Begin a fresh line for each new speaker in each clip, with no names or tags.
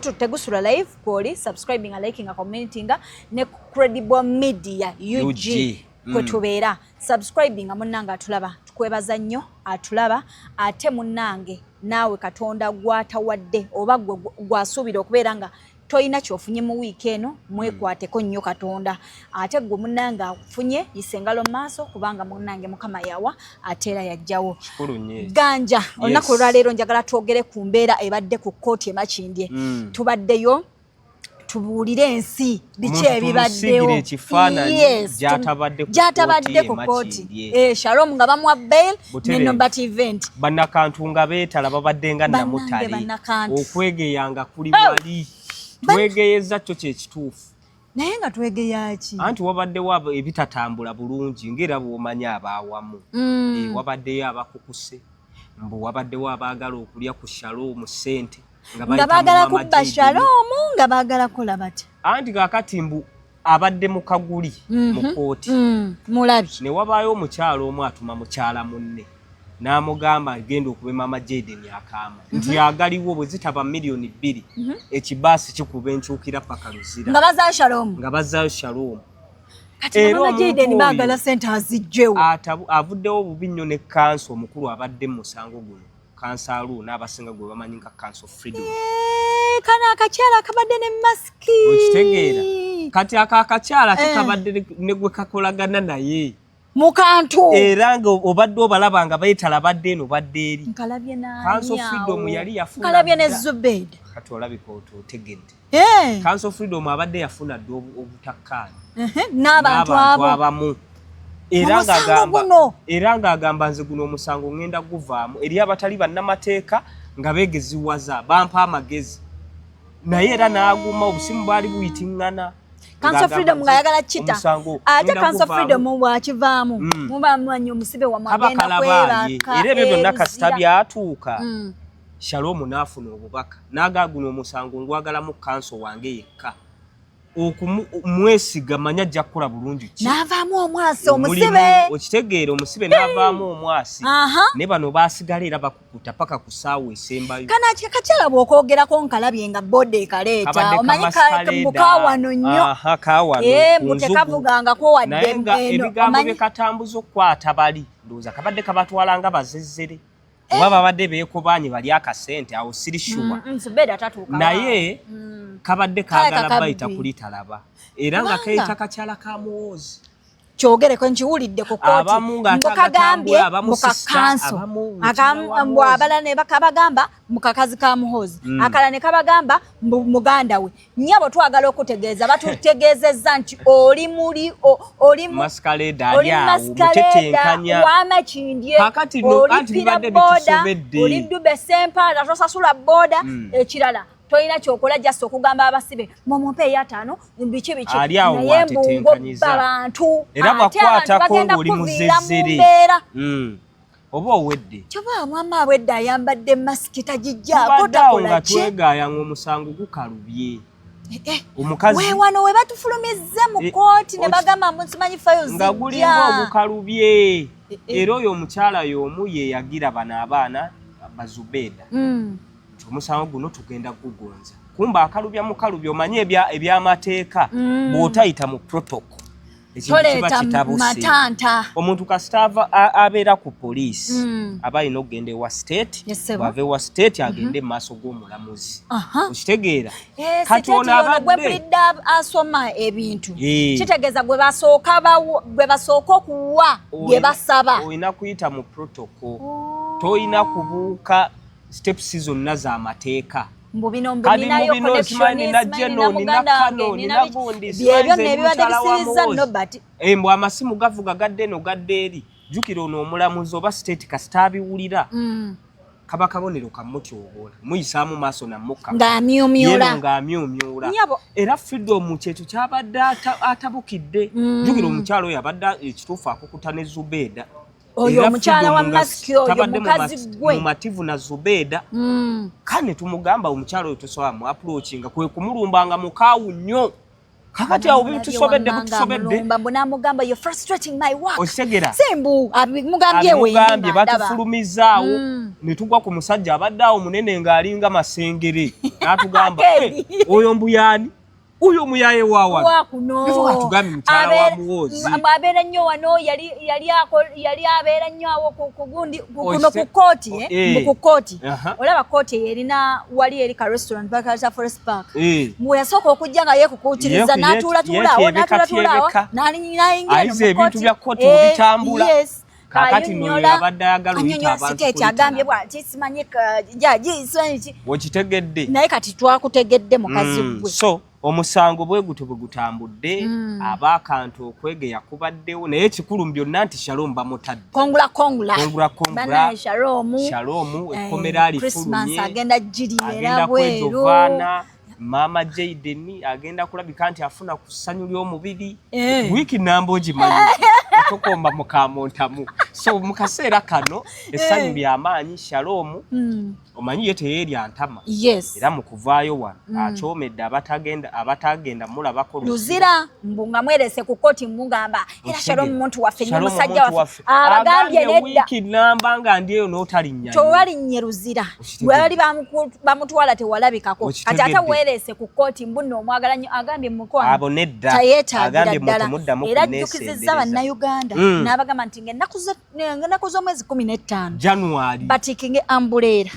Omukutu Tegusula Live kwoli subscribing, liking, commenting ne Credible Media UG,
UG.
Kwe tubeera. Subscribing munnange atulaba, tukwebaza nnyo atulaba. Ate munnange naawe Katonda gwatawadde oba gwe gwasuubira okubeera nga tolina kyofunye mu wiiki eno, mwekwateko nnyo Katonda. Ate gwe munnange afunye, yisa engalo mu maaso, kubanga munnange Mukama yawa ate era yajjawo.
Kikulu nnyo ekyo.
Ganja, olunaku olwaleero njagala twogere ku mbeera ebadde ku kkooti e Makindye. Tubaddeyo, tubuulire ensi biki
Omuntu
ebibaddewo.
tumusiigire ekifaananyi gy'atabadde ku
Gy'atabadde
kkooti
ku
e
kkooti.
Makindye.
Shalom nga bamuwa bail ne
Butereevu.
Nobat event.
Bannakantu nga beetala, babadde nga
Bannange,
namutale.
bannakantu.
Okwegeyanga kuli
Oh!
wali twegeyeza kyo kyekituufu.
Naye nga twegeyaki?
Anti wabaddewo ebitatambula bulungi, ng'era bw'omanyi abaawamu. Wabaddeyo abakukuse mbu wabaddewo abaagala okulya ku Shalom ssente nga
Nga
bayita mu
baagala
Mama
kubba
Jaden.
Shalomu, nga baagala kukola batya?
Anti kaakati mbu abadde mu kaguli mu kooti
Mulabye.
ne wabaayo omukyalo omu atuma mukyala munne n'amugamba, "Genda okube Mama Jaden akaama nti agaliwo bwe zitaba 2 miliyoni ekibaasi kikuba enkyukira paka Luzira."
Nga bazaayo Shalomu.
Nga bazaayo Shalom.
Kati
Era
Mama
omuntu
Jaden
oyo
baagala sente azijjewo.
Avuddewo bubi nnyo ne kanso omukulu abadde mu musango guno, Kanso Aluuna, abasinga gwe bamanyi nga Kanso Freedom.
Kano akakyala akabadde ne masiki.
Okitegeera? Kati ako akakyala
Eh.
tekabadde ne gwe kakolagana naye.
Mukantu.
Era nga obadde obalaba nga beetala, badde eno badde eri.
Nkalabye.
Council Freedom yali yafuna
Nkalabye ne
dda.
Zubed.
Kati olabika otegedde.
Eh.
Council Freedom abadde yafuna dda obutakkaanya
N'abantu abo.
abamu, era
Omusango
ng'agamba
guno.
Era ng'agamba, "Nze guno omusango ŋŋenda guvaamu." Eri abatali bannamateeka nga beegeziwaza, bampa amagezi, naye era n'aguma, obusimu bwali buyitiŋŋana.
Council Freedom ng'ayagala kita. Ate Council Freedom bw'akivaamu, muba mumanyi omusibe wamwe
Kaba
agenda
kalabaaye.
kwebaka
Era ebyo byonna kasita
eruzira.
byatuuka, Shalom n'afuna obubaka n'agaa, "Guno omusango ngwagalamu kanso wange yekka, okumwesiga manya ajja kukola bulungi ki."
N'avaamu omwasi
Omulimu,
omusibe.
Okitegeera? Omusibe n'avaamu omwasi. Ne bano baasigala era bakukuta paka ku ssaawa esembayo.
Kano kakyala bw'okwogerako nkalabye nga boda ekaleeta.
Kabadde
Omanyi
kamaskaleda.
kawano nnyo.
Aha, kawano ku
Mbu
nzugu.
tekavugangako wadde
Naye nga
eno,
ebigambo
omanyi
bye katambuza okukwata bali, ndowooza kabadde kabatwala nga bazezzere oba babadde beekobaanye bali akasente awo, siri sure.
Zubeda tatuuka.
Naye kabadde
Kalabika
kaagala bayita
kabbi.
kulitalaba, era nga
Kubanga
keyita kakyala ka Muwoozi.
Kyogereko, nkiwulidde ku kooti.
Abamu ng'ate
Mbu kagambye
agatambula, abamu
mbu
sister,
kakanso
abamu mukyala wa
mbu
Muhoozi.
abalala ne bakabagamba mu kakazi ka Muhoozi, akalala ne kabagamba mbu muganda we. Nnyabo, twagala okutegeeza, batutegeezezza nti oli muli oli mu
Masquerade
oli
ali awo
masquerade
mutetenkanya.
w'Amakindye.
Kaakati no,
Oli
anti
pira
bibadde
boda,
bitusobedde.
oli Dube Sempaala, tosasula boda. Ekirala, tolina kyokola, just okugamba abasibe mumumpe eyataano, biki biki.
Ali awo
Naye mbu
watetenkanyiza.
ngobba bantu.
Era
Ate abantu
bwakwatako
bagenda
ng'oli
kuviira mu
muzezzere.
mbeera.
Oba owedde.
Kyoba mwama abwedde ayambadde masiki, tagijjaako.
Tubadde awo
Takola
nga
ki?
twegaaya ng'omusango gukalubye.
Eh, eh.
Omukazi
Weewano we batufulumizza mu
Eh,
kooti ne bagamba mbu nsimanyi fayo
nga gulinga
zijja.
ogukalubye.
Eh, eh.
Era oyo omukyala y'omu ye yagira bano abaana Bazubeeda nti omusango guno tugenda gugonza, kumba akalubya mukalubya. Omanye ebyamateeka, bw'otayita mu protocol ekintu kiba
Toleeta
kitabuse.
matanta.
Omuntu kasita abeera ku poliisi, aba alina okugenda ewa State.
Yes, sebo.
Bw'ava ewa State, agende mu maaso g'omulamuzi. Okitegeera?
Eh,
Kati
state
ono
yono gwe
abadde
mpulidde asoma ebintu, kitegeeza gwe basooka gwe basooka okuwa bye basaba.
Olina kuyita mu protocol, toyina kubuuka steps zonna z'amateeka.
Mbu bino, mbu
Kati mu
ninayo
bino
connection,
simanyi nina
simanyi
Geno,
nina
nina
muganda
Kano,
wange,
nina
nina biki.
gundi,
Byebyo
simanyi
nno
nze
ebibadde
mukyala wa
bisibizza
Muhoozi.
Nobert.
Mbu amasimu gavuga gadde eno gadde eri. Jjukira ono omulamuzi oba State kasita abiwulira, kaba kabonero kamutyoboola, muyisaamu maaso namukka.
Ng'amyumyula.
Yeno ng'amyumyula.
Nyabo.
Era Freedom kyekyo kyabadde atabukidde. Jjukira omukyalo oyo abadde ekituufu akukuta ne Zubeeda.
Oyo
Era
omukyala
Freedom
wa
nga
masiki oyo,
tabadde
mukazi gwe.
mumativu na Zubeeda. Kale tumugamba omukyalo oyo tosobola mu approachinga, kwe kumulumbanga mukaawu nnyo. Kakati awo bitusobedde, butusobedde.
Amulumba mbu n'amugamba, "You're frustrating my work."
Okitegera?
Sembu abimugambye.
Abimugambye.
Wenyini.
Batufulumizaawo ne tugwa ku musajja abadde awo munene ng'alinga Masengere. N'atugamba, "Oyo mbuyani, oyo muyaye wawa
wakuno."
Atugambye mukyala wa Muwoozi.
Abeera nnyo wano, yali abeera nnyo awo ku gundi kuno ku kooti, eh? Ku kooti, olaba kooti eyo erina wali eri ka restaurant bakayita Forest Park. Mwe yasooka okujja nga yeekukuutiriza, n'atuulatuulaawo, n'atuulatuulaawo, n'ayingira.
Ayize ebintu bya kooti bitambula. Kakati no yabadde ayagala oyita abantu.
Siteeti agambye bwati, simanyi jaji, simanyi ki.
Okitegedde?
Naye kati twakutegedde, mukazi gwe.
So omusango bwe gutyo bwe gutambudde, abaakantu okwegeya kubaddewo, naye ekikulu mu byonna nti Shalom bamutadde.
Kongula, kongula.
Kongula, kongula.
Banaye, Shalom.
Shalom ekkomera
Christmas
alifulumye.
Agenda giriera
Agenda
bweru.
kwejovaana. Maama Jaden agenda kulabika nti afuna ku ssanyu ly'omubiri. Wiiki namba ogimanyi, tokomba mukamontamu. So mu kaseera kano essanyu lyamaanyi. Shalom, omanyi ye teyeerya ntama. Era mu kuvaayo wano akyomedde abatagenda mulabako.
Luzira, mbu nga mwerese ku kooti, mugamba era Shalom muntu waffe nnyo,
Shalom
musajja
omuntu
waffe. Abagambye nedda.
Wiiki namba nga ndi eyo n'otalinnya.
Tewalinnye Luzira.
Okitegedde.
Lwali bamutwala tewalabikako, kati ate
Okitegedde.
weerese ku kooti mbu nno omwagala nnyo. Agambye mukwano
Abo nedda.
tayeetaagira
Agambye
ddala.
mutemuddamu
Era
kunneesembereza.
ajjukizizza Bannayuganda n'abagamba nti ng'ennaku z'omwezi 15
January
batiikinge umbrella,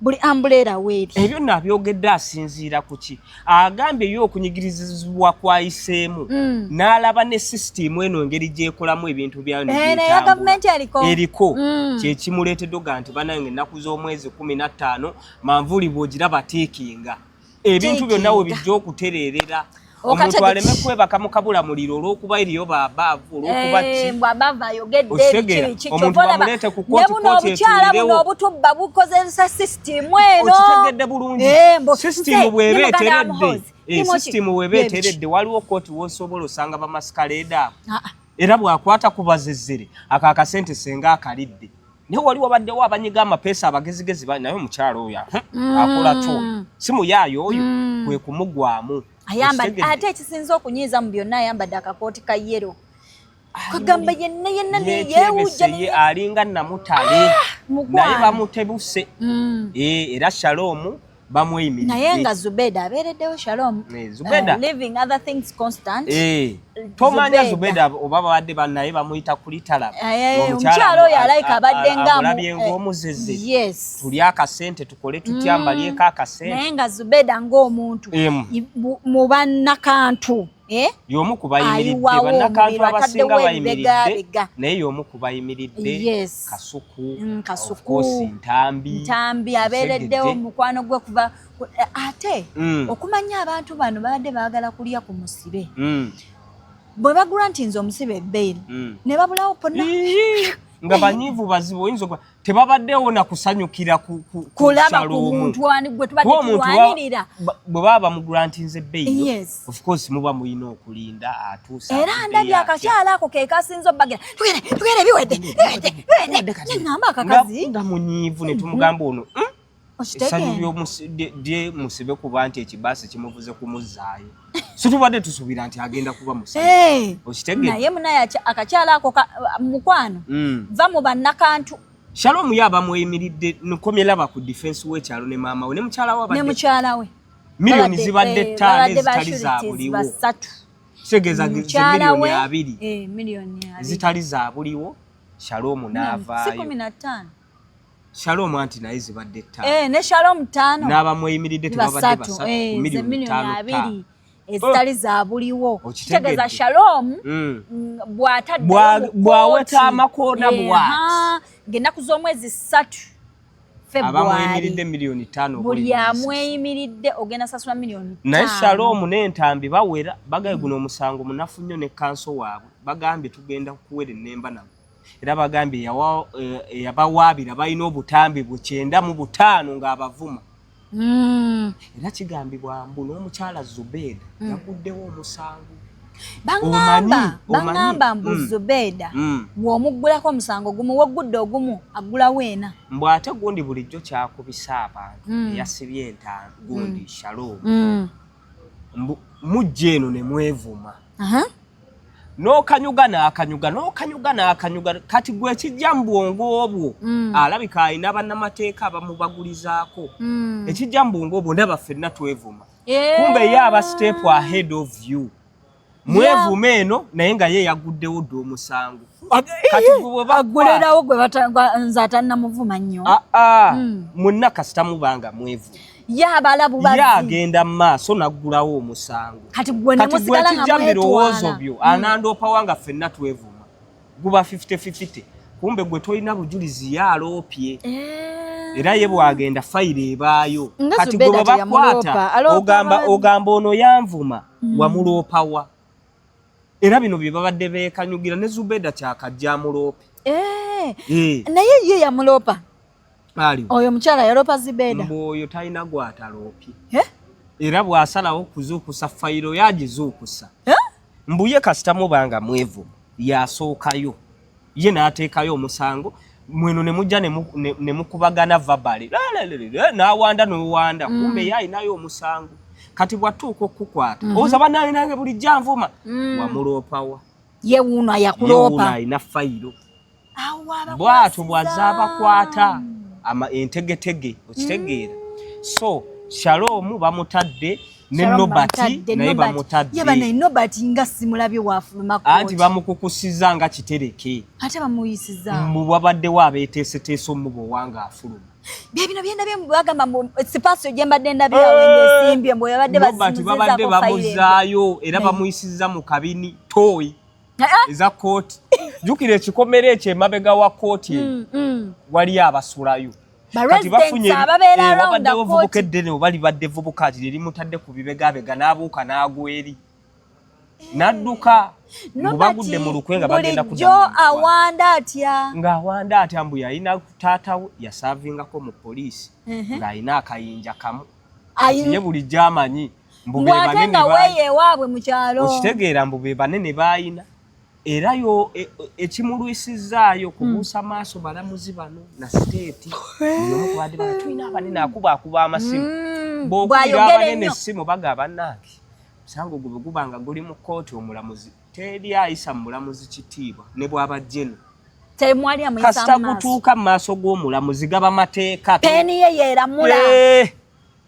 buli umbrella weeri.
Ebyo nno abyogedde asinziira ku ki? Agambye ye okunyigirizibwa kwayiseemu, n'alaba ne sisitimu eno engeri gyekolamu ebintu byayo ne
Eno eya
byetambula.
gavumenti eriko.
Eriko kyekimuleetedde oga nti banange, ennaku z'omwezi 15 manvuuli bw'ogiraba tiikinga ebintu byonna we
Tiikinga.
bijja okutereerera,
Okategeke.
omuntu aleme kwebaka mu kabula muliro olw'okuba eriyo babaavu, olw'okuba ki.
Eh, mbw abava ayogedde.
Okitegeera?
Biki biki.
Omuntu
Kyova olaba
bamuleete ku
ne
kooti,
buno
kooti
obukyala buno
etuulirewo.
obutubba bukozesa sisitimu eno.
Okitegedde bulungi?
Eh,
Sisitimu
nze,
bw'eba
ndi muganda wa
eteredde,
Muhoozi. Ndi muki?
sisitimu bw'eba
Bye biki?
eteredde, waliwo kooti w'osobola osanga bamasquerade abo.
Ah, ah.
Era bw'akwata ku bazezere ako akasente senga akalidde, naye wali wabaddewo abanyiga amapeesa abagezigezi naye omukyalo oyo akola kyo si muyaayo oyo, kwe kumugwamu.
Ayambadde
Okitegedde?
Ate ekisinza okunyiiza mu byonna, ayambadde akakooti ka yellow, kagamba yenna yenna
Yekyebese.
neyewujja.
Ye alinga namutale,
Mukwano.
naye bamutebuse. Era Shalom bamweyimiridde.
Naye nga Zubeda abeereddewo Shalom.
Zubeda.
Leaving other things constant.
Tomanya.
Zubeda.
Zubeda oba babadde banaye bamuyita kulitalaba.
Omukyala oyo alayika abadde nga
Amulabye ng'omuzeze.
Yes.
Tulye akasente, tukole tutya, mbalyeko akasente.
Naye nga Zubeda ng'omuntu mu bannakantu, eh?
Y'omu ku bayimiridde.
Ayiwawo
Bannakantu
omuliro,
abasinga
ataddewo
bayimiridde,
ebibegabega.
naye y'omu ku bayimiridde. Kasuku,
Kasuku.
of course, Ntambi.
Ntambi abeereddewo.
Otegedde?
Mukwano gwe kuva ate okumanya abantu bano babadde baagala kulya ku musibe. Bwe bagula nti nze omusibe bail, ne babulawo ponna.
Ii, nga banyiivu bazibu, oyinza okuba tebabaddewo na kusanyukira ku
Kulaba ku
Shalom.
muntu ani gwe tubadde
Kuba omuntu
tulwanirira.
Bwe baba bamugrantinze bail, of course muba mulina okulinda atuusa
Era
avuddeyo
ndabye
atya.
akakyala ako ke kasinza obbagira, tugende tugende, biwedde biwedde biwedde, neŋŋamba akakazi.
Nga munyiivu, ne tumugamba ono, essanyu
Okitegeera?
lye musibe kuba nti ekibaasi kimuvuze kumuzzaayo, so tubadde tusuubira nti agenda kuba musanyufu. Okitegedde?
Naye munaye akakyala ako mukwano, va mu bannakantu.
Shalom ye abamweyimiridde nkomye laba ku defense w'ekyalo ne maama we ne mukyala we
Ne
abadde
mukyala we.
Miliyoni zibadde 5
Babadde
ezitali za
ba-sureties
buliwo.
basatu.
Kitegeeza
Mukyala
miliyoni
we,
20
miliyoni 20.
Ezitali za buliwo, Shalom
Si
n'avaayo.
15.
Shalom anti naye zibadde 5.
Ne Shalom 5.
N'abamweyimiridde tebabadde
Basatu,
basatu,
ze
miliyoni
miliyoni
5
20
5.
Ezitali za buliwo.
Okitegedde?
Kitegeeza Shalom bw'ataddeyo mu
Bw'aweta
kkooti,
amakoona bw'ati.
Ng'ennaku z'omwezi 3 February.
Abamweyimiridde miliyoni 5.
Buli amweyimiridde ogenda sasula miliyoni
Naye
5.
Shalom n'Entambi bawera, bagaye guno omusango munafu nnyo, ne kanso waabwe bagambye tugenda kuwera ennemba nabo, era bagambye eyabawaabira balina obutambi bwe 95 ng'abavuma. Era kigambibwa mbu n'omukyala Zubeeda yaguddewo omusango.
Baŋŋamba
Omanyi,
baŋŋamba mbu Zubeeda bw'omuggulako omusango gumu, woggudde ogumu aggulawo ena.
Mbw ate gundi bulijjo kyakubisa abantu, eyasibye entaano gundi Shalom, mbu mujja eno ne mwevuma. N'okanyuga n'akanyuga, n'okanyuga n'akanyuga. Kati gwe ekijja mu bwongo obwo, alabika alina bannamateeka abamubagulizaako. Ekijja mu bwongo obwo, ndaba ffenna twevuma. Kumbe ye aba step ahead of you. Mwevuma eno, naye nga ye yaguddewo dda omusango. Kati gwe bwe bakwata-
Agulerawo gwe nze atannamuvuma nnyo.
Aa, mwenna kasita mubanga mwevuma,
Ye abala
ye
bubazi.
Agenda mu maaso n'aggulawo omusango.
Kati gwe ne
Kati gwe
musigala nga
kijja mu birowoozo
mwetwala.
byo, anandoopawa nga ffenna twevuma, guba 50-50. Kumbe gwe tolina bujulizi, ye aloopye. Era ye bwagenda, fayiro ebaayo.
Nga
Kati gwe
Zubeda
bwe bakwata,
teyamuloopa, aloopa
ogamba ogamba ono yanvuma, wamuloopawa? Era bino bye babadde beekanyugira ne Zubeda, kyakajja amuloope.
Naye ye yamuloopa?
Aliwo?
Oyo omukyala yaloopa Zubeda?
Mbu oyo talina gwataloopye.
Eh?
Era bw'asalawo okuzuukusa fayiro yagizuukusa.
Eh?
Mbuye kasita mubanga mwevuma, yasookayo ye n'ateekayo omusango, mweno ne mujja ne mukubagana verbally, n'awanda n'owanda. Kumbe ye alinayo omusango. Kati bw'atuuka okukukwata, oza bannange, nange bulijjo anvuma. Wamuloopawa?
Ye wuuno
Ye wuuno
yakuloopa.
Alina fayiro.
Awo
Bw'atyo bw'azza abakwata ama entegetege, okitegeera? So Shalom bamutadde ne
Shalom
Nobert.
bamutadde,
Naye
Nobert.
bamutadde.
Ye banaye Nobert nga simulabye wafuluma
Anti
kooti.
Bamukukusiza nga kitereke.
Ate bamuyisiza.
Mbu wabaddewo abeeteeseteese omubowa ng'afuluma.
Bye bino byendabye, bagamba mbu sipaasio gye mbadde ndabye awo ng'esimbye, mbu yabadde
Nobert babadde
bazimuzizaako fayiro empya.
bamuzaayo era
Naye.
bamuyisiza mu kabini toyi
Eh,
eza kooti. Jjukira ekikomera ekyo emabega wa kooti eyo, waliyo abasulayo.
Ba
Kati bafunye
residents ababeera around the
wabaddewo vubuka
court.
eddene, oba libadde vubuka ati limutadde ku bibegabega, n'abuuka n'agwa eri n'adduka. Mbu bagudde mu lukwe nga bagenda
bulijjo awanda atya?
Ng'awanda atya? Mbu yalina taata we yasaavingako mu poliisi, ng'alina akayinja kamu. Kati ye bulijjo amanyi mbu be
Mbw ate
banene
nga weeyo ewaabwe mu kyalo.
Okitegeera? Mbu be banene baayina. Era yo ekimulwisizaayo kubuusa maaso balamuzi bano na state. Buli omu kubadde bana tulina abanene, akuba akuba amasimu. Bw'okubira
Bw'ayogera
abanene
ennyo.
essimu, baga bannange, musango gwe bwe guba nga guli mu kkooti, omulamuzi teri ayisa mu mulamuzi kitiibwa ne bw'aba jeno.
Temwali amuyisa
Kasita
mu maaso.
gutuuka mu maaso g'omulamuzi, gaba mateeka.
Peeni ye yeeramula.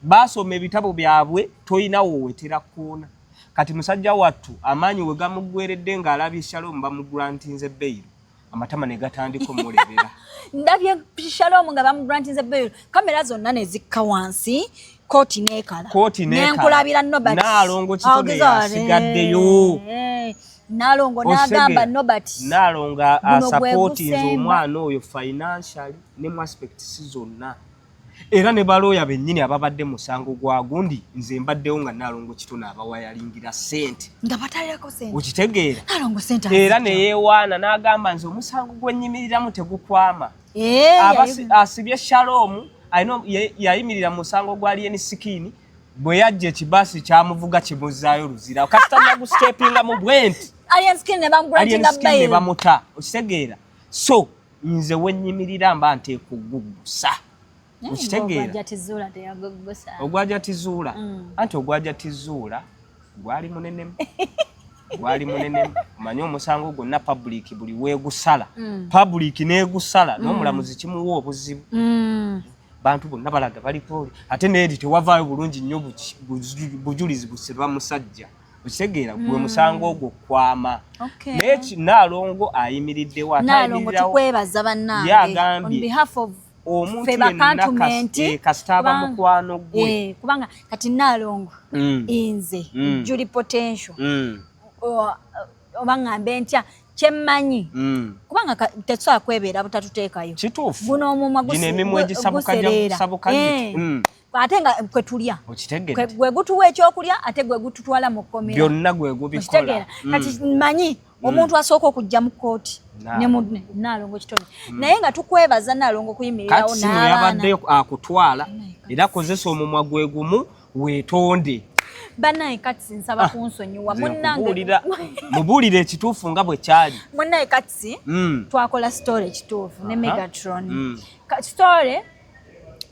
Baasoma ebitabo byabwe, tolina woowetera kkoona. Kati musajja wattu amaanyi we gamuggweredde ng'alabye Shalom bamugrantinze bail, amatama ne gatandika omulebera.
Ndabye Shalom nga bamugrantinze bail, kamera zonna ne zikka wansi, kooti neekala.
Kooti neekala.
Nenkulabira Nobert.
Naalongo Kitone
Awo
yasigaddeyo.
Naalongo n'agamba Nobert,
Naalongo
guno gwe
asupportinze
gusemba.
Omwana oyo financially ne mu aspects zonna, era ne balooya bennyini ababadde musango gwa gundi, nze mbaddewo nga Naalongo Kitone abawayalingira ssente.
Nga batalirako sente.
Okitegeera?
Naalongo sente
Era
azijja.
ne yeewaana n'agamba, nze omusango gwe nnyimiriiramu tegukwama. Asibye Shalom, alina yayimirira mu musango gwa Alien Skin. Bwe yajja, ekibaasi kyamuvuga kimuzaayo Luzira, kasita nagustepingamu bwe nti.
Alien Skin ne
Alien
bamugrantinga
Skin ne
bail.
bamuta. Okitegeera? So nze wenyimirira mba nteeka oguggusa, okitegeera?
Ogwa Tizuula teyaguggusa.
Ogwaja Tizuula, anti ogwaja Tizuula gwali munenemu, gwali munenemu. Omanye omusango gwonna public buli weegusala, public neegusala, n'omulamuzi kimuwa obuzibu. Bantu bonna balaga baliko, ate neeri tewavaayo bulungi nnyo bujulizi busiba musajja. Okitegeera? Gwe musango ogwo kwama. Naye Naalongo ayimiriddewo, ate
Naalongo
ayimirirawo.
tukwebaza bannange.
Ye agambye,
On behalf of
omuntu
ffe
yenna
bakantumenti,
kasita aba mukwano gwe.
Kubanga kati Naalongo, nze Julie Potential, oba ŋŋambe ntya, kyemmanyi, kubanga tetusobola kwebeera butatuteekayo.
Kituufu.
Guno omumwa
Gino emimwa egisabuka
gusereera.
sabuka giti.
Ate nga kwe tulya.
Okitegedde?
Gwe gutuwa ekyokulya, ate gwe gututwala mu kkomera.
Byonna gwe gubikola.
Okitegeera? Kati mmanyi omuntu asooka okujja mu kkooti ne munne Naalongo Kitone, naye nga tukwebaza Naalongo okuyimirirawo
Kati sino
n'abaana.
yabadde akutwala, era kozesa omumwa gwe gumu weetonde.
Bannaye, kati nsaba kunsonyiwa.
Nze
munnange.
Mubuulire ekituufu nga bwe kyali.
Munnaye, kati twakola story ekituufu ne Megatron. Story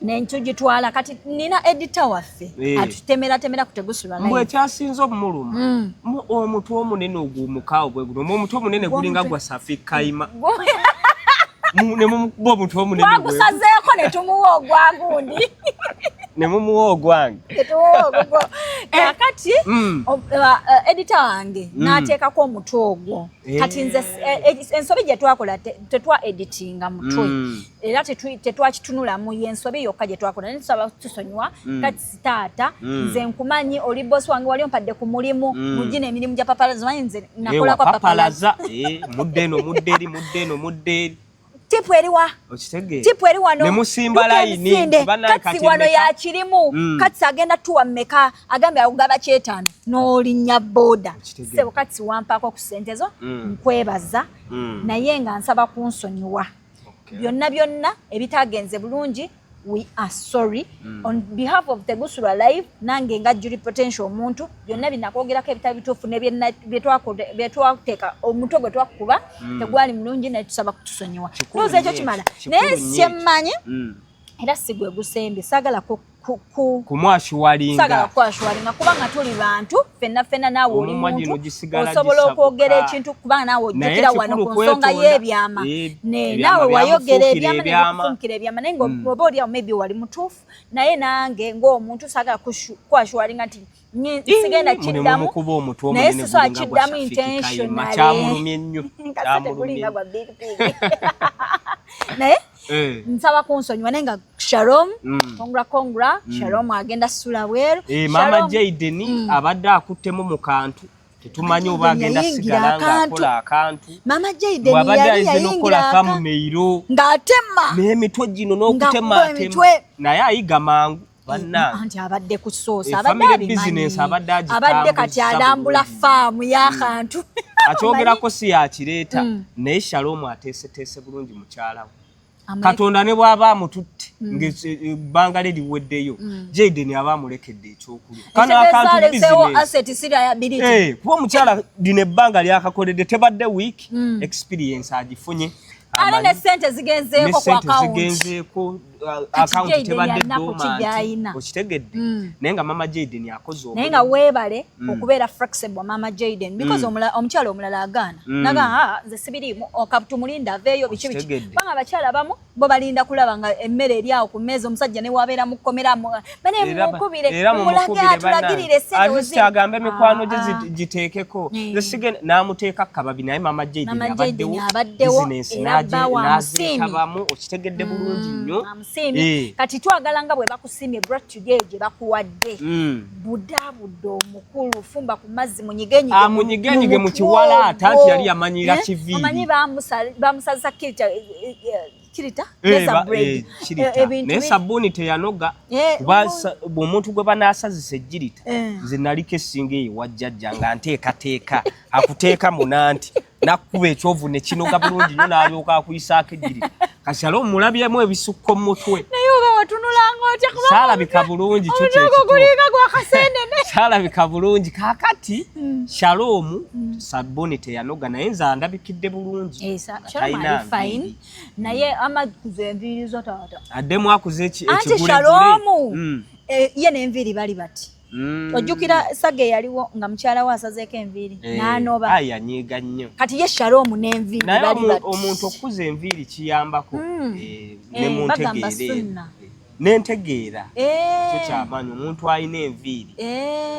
Nentugitwala. Kati nina editor waffe atutemeratemera ku Tegusulwa.
Mbwe ekyasinze omuluma, omutwe omunene ogwomukaawo bwe guno, omutwe omunene gulinga gwa Safi Kayima, ne mumukuba omutwe omunene.
Twagusazeeko ne tumuwa ogwagundi.
Ne mumuwa ogwange.
Tetuwa ogugwo. Kakati editor wange n'ateekako omutwe ogwo. Kati nze ensobi gye twakola, tetwa editinga mutwe era tetwakitunulamu. Yensobi yokka gye twakola, naye tusaba tusonyiwa. Kati taata, nze nkumanyi, oli bosi wange, wali ompadde ku mulimu mugino emirimu gya papalazi. Manyi nze nakolako
papalazi. Mudde eno, mudde eri, mudde eno, mudde eri.
Tip eriwa?
Okitegeera?
Tip eri wano.
Ne musimba layini.
Kati wano yakirimu. Kati agenda tuwa mmeka? Agambye akugaba kyetaano n'olinnya boda. Sebo, kati wampaako ku ssente zo, nkwebaza, naye nga nsaba kunsonyiwa byonna byonna ebitagenze bulungi. We are sorry on behalf of Tegusulwa Live, nange nga Julie Potential omuntu. Byonna binakwogerako ebitali bituufu byetwateeka, omutwe gwe twakuba tegwali mulungi, naye tusaba kutusonyiwa. Ndowooza ekyo kimala, naye kyemmanyi era si gwe gusembye. Saagala
Kumwashuwalinga.
Saagala kukwashuwalinga, kubanga tuli bantu fenna fenna. Naawe oli muntu, osobola okwogera ekintu, kubanga naawe ojjukira wano ku nsonga y'ebyama, naawe wayogera ebyama nebikufumukira ebyama, naye nga oba oli awo maybe wali mutuufu, naye nange ng'omuntu saagala kwashuwalinga nti sigenda kiddamu, naye sisobola kiddamu intentionally gwa big big, naye nsaba kunsonyiwa. Naye nga Shalom, congra congra. Shalom agenda sula bweru.
Mama Jaden abadde akuttemu mu kantu, tetumanyi oba agenda sigala ng'akola akantu.
Mama Jaden
yali yayingira n'okukola thumbnail
ng'atema
n'emitwe gino n'okutematema, naye ayiga mangu.
Anti abadde ku source, abadde abimanyi, abadde kati alambula faamu y'akantu.
Akyogerako si yakireeta, naye Shalom ateeseteese bulungi mukyala we. Katonda ne bw'aba amututte ng'ebbanga lye liweddeyo, Jaden aba amulekedde ekyokulya.
Kano akantu business,
kuba omukyala lino ebbanga lyakakoledde tebadde week, experience agifunye.
Ate ne sente zigenzeeko ku account.
Zigenzeeko, account tebadde dormant, okitegedde? Naye nga mama Jaden akoze.
Naye nga weebale okubeera flexible, mama Jaden, because omukyala omulala agaana naga, nze sibiriimu, tumulinda aveeyo, biki biki, kubanga abakyala abamu bo balinda kulaba nga emmere eri awo ku mmeeza. Omusajja ne wabeera mu kkomera, bane mumukubire, mumulage atulagirire.
Sente agambe mikwano gye giteekeko, n'amuteeka kababi. Naye mama Jaden
abaddewo,
bizinesi n'azeetabamu, okitegedde bulungi nnyo.
Kati twagala nga bwe bakusiimye, gratitude eyo gye bakuwadde, budaabudde omukulu, fumba ku mazzi, munyigenyige.
Munyigenyige mu kiwalaata nti yali yamanyira kiviiri.
Omanyi bamusazisa kirita kirita.
Naye sabbuuni teyanoga, kuba omuntu gwe banaasazisa ejjirita, nze naliko essinga eyo wajjajja nga nteekateeka, akuteeka munanti nakkuba ekyovu ne kinoga bulungi nnyo, n'alyoka akuyisaako ejjirita. Kasyala omulabyemu ebisukko mu mutwe.
Naye oba watunulanga otya?
Saalabika bulungi.
Kyo gulinga gwa kaseenene.
Saalabika bulungi. Kaakati Shaloomu sabbuuni teyanoga, naye nze andabikidde bulungi.
Talina naye amakuza enviiri zo taata.
Addemu akuze.
Anti Shaloomu ye n'enviiri bali bati. Ojjukira saga eyaliwo nga mukyala we asazeeko enviiri n'anoba?
Yanyiiga nnyo.
Kati ye Shaloomu n'enviiri
bali bati. Omuntu okukuza enviiri kiyambako ne mu ntegeera n'entegeera. Ekyo kyamaanyi, omuntu alina enviiri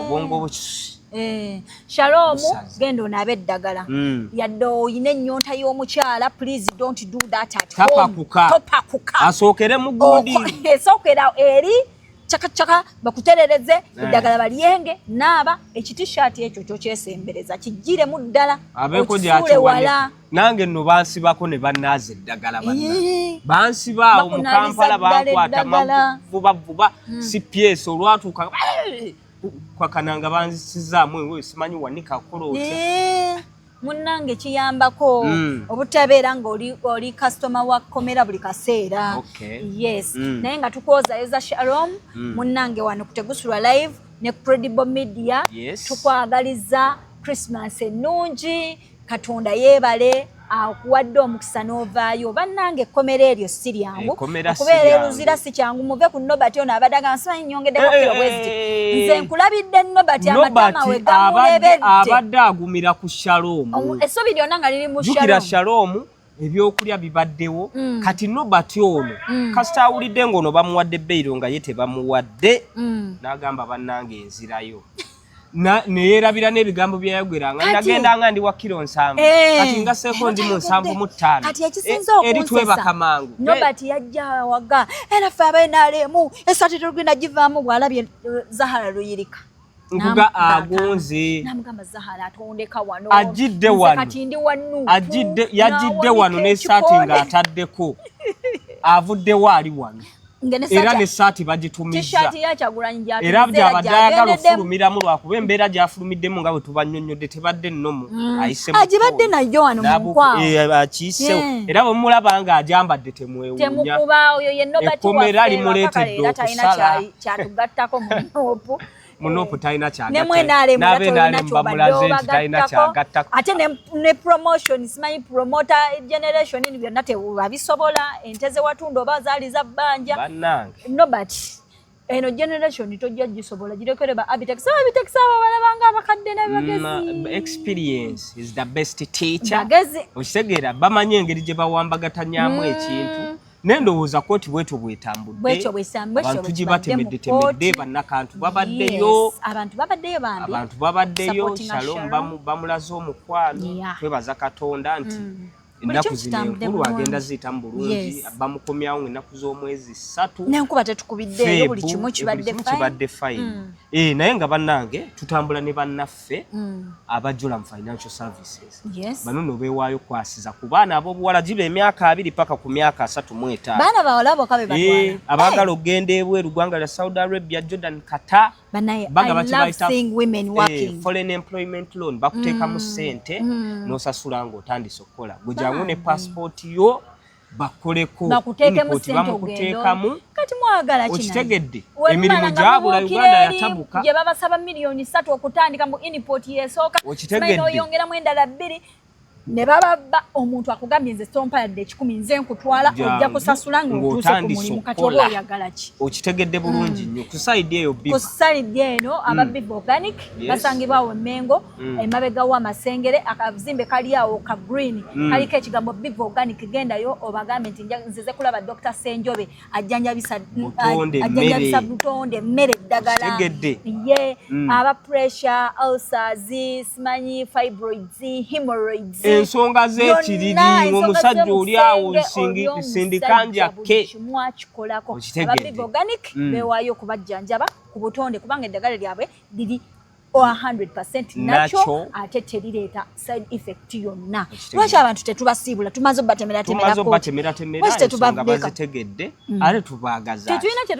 obwongo bwe.
Shaloomu, genda onaabe eddagala. Yadde oyina ennyonta y'omukyala, please don't do that at home.
Topakuka. Asookere mu gundi.
Esookera eri cakacaka, bakuterereze eddagala, balyenge, naaba ekitishaati ekyo kyokyesembereza, kijjiremu ddala, okisuule wala.
Nange nno bansibako ne bannaaza eddagala, banna bansibaawo mu Kampala, bankwata mavubavuba CPS olwatuuka kwakananga banzisizaamu ewe simanyi wanika kola otya.
Munnange, kiyambako obutabeera nga oli kasitoma wa kkomera buli kaseera. Yes. Naye nga tukwozayoza, Shalom munnange, wano ku Tegusulwa Live ne Credible Media, tukwagaliza Christmas ennungi. Katonda yeebale. Akuwadde omukisa n'ovaayo. Bannange, ekkomera eryo si lyangu.
Ekkomera si
Okubeera
lyangu.
Eruzira si kyangu. Muve ku Nobert ono abadde agamba, simanyi nyongeddeko kiro bweziti. Nze nkulabidde Nobert, amatama we
Nobert abadde
gamulebedde.
Abadde agumira ku Shalom.
Essubi lyonna nga liri mu
Jjukira
Shalom.
Shalom ebyokulya bibaddewo. Kati Nobert ono kasita awulidde ng'ono bamuwadde bail nga ye tebamuwadde, n'agamba, "Bannange, nzirayo." Neyeerabira n'ebigambo byeyayogeranga, "Nagenda nga ndi wa kiro 70, kati ngaseeko ndi mu 75."
Kati ekisinza
Eri
okunsesa,
twebaka mangu.
Nobert yajja waga era ffe abenaalemu esati tetugenda givaamu. Bw'alabye Zahara Luyirika,
Nkuga agonze.
Namugamba, "Zahara, atondeka wano."
Ajjidde
Nze
wano.
Kati ndi wa Nuupu.
Ajjidde, yajjidde wano n'essaati ng'ataddeko, avuddewo ali wano era n'essaati bagitumizza.
Tishaati ya Kyagulanyi.
Era gyabadde ayagala ofulumiramu, lwakuba embeera gyafulumiddemu nga bwe tubannyonnyodde tebadde nnomu. Ayise mu
Agibadde
kkooti.
Nayo wano mu nkwawa.
Akiisewo. Era bwe mulaba ng'agyambadde, temwewuunya.
Temukuba oyo ye Nobert.
Ekkomera
Waffe
limuleetedde
lwakakale era talina
okusala.
Kyatugattako mu Nuupu.
Mu Nuupu talina.
Ne mwenaalemu era
N'abe
tolina
NRM
kyobadde
bamulaze nti talina
obagattako.
kyagattako.
Ate ne promotion, simanyi promoter generation, byonna tebabisobola. Ente ze watunda oba zaali za bbanja.
Bannange.
Nobert, eno generation tojja gisobola, girekere ba Abitex. Abitex abo balabanga abakadde n'abagezi.
Experience is the best teacher.
Bagezi.
Okitegeera, bamanyi engeri gye bawambagatanyamu ekintu. Nendowooza kooti bwetyo bwetambudde.
Bwetyo bwetyo
Abantu
bwe
gye
kibadde mu
batemeddetemedde,
kooti.
Bannakantu babaddeyo.
Yes, abantu babaddeyo bambi.
Abantu babaddeyo.
Supportinga
Shalom.
Shalom.
Bamulaze omukwano. Twebaza Katonda nti
Buli
ennaku
kimu
zino
kitambudde
enkulu
bulungi.
agenda ziyitamu bulungi. Bamukomyawo ennaku z'omwezi 3.
N'enkuba tetukubiddeeyo, buli
Febu,
kimu
buli
kibadde
kimu
fine.
kibadde fine. Naye nga bannange, tutambula ne bannaffe abajjola mu financial services. Bano nno beewaayo kwasiza ku baana ab'obuwala, giba emyaka 20 paka ku myaka 35.
Baana bawala bokka be batwala?
Abaagala okugenda ebweru, ggwanga lya Saudi Arabia, Jordan, Qatar.
Banaye,
Bagaba
I love
kye bayita,
seeing women working.
Foreign employment loan, bakuteekamu ssente n'osasula ng'otandise okukola. Gwe jangu ne passport yo bakoleko.
Bakuteekemu
Input
ssente
bamukuteekamu.
ogende. Kati mwagala ki naye?
Okitegedde?
Wemumala
Emirimu
nga
gyabula,
mubuukira
Uganda
eri
yatabuka.
gye babasaba miliyoni 3 okutandika mu input yesooka.
Okitegedde?
Simanyi n'oyongeramu endala 2 ne bababba. Omuntu akugambye, "Nze tompa yadde 100, nze nkutwala,
Jangu,
ojja kusasula ng'otuuse ku
ng'otandise
mulimu." Kati
okukola.
oba oyagala ki?
Okitegedde bulungi nnyo. Ku side eyo
Ku
biva
side eno, aba Biva Organic basangibwa awo Emmengo, emabega w'Amasengere, akazimbe kali awo ka green, kaliko ekigambo Biva Organic. Gendayo obagambe nti, "Nzize kulaba Dr. Senjobe, ajjanjabisa
Butonde,
ajjanjabisa
mmere."
Butonde, emmere, eddagala.
Okitegedde?
Ye aba pressure, ulcers, simanyi fibroids, hemorrhoids,
Ensonga z'ekiriri,
byonna, ensonga
ng'omusajja oli awo
z'omusenge, oli
nsindika
omusajja,
njake.
buli kimu akikolako.
Okitegedde?
Aba Biva Organic bewaayo okubajjanjaba ku butonde, kubanga eddagala lyabwe liri 100% nakyo,
Nakyo.
ate terireeta side effect yonna.
Okitegedde.
Lwaki abantu tetubasiibula? Tumaze
Tumaze
obatemeratemerako.
obatemeratemera.
Lwaki
Ensonga
tetubaleka?
bazitegedde, ate tubaagaza.
Tetulina kye.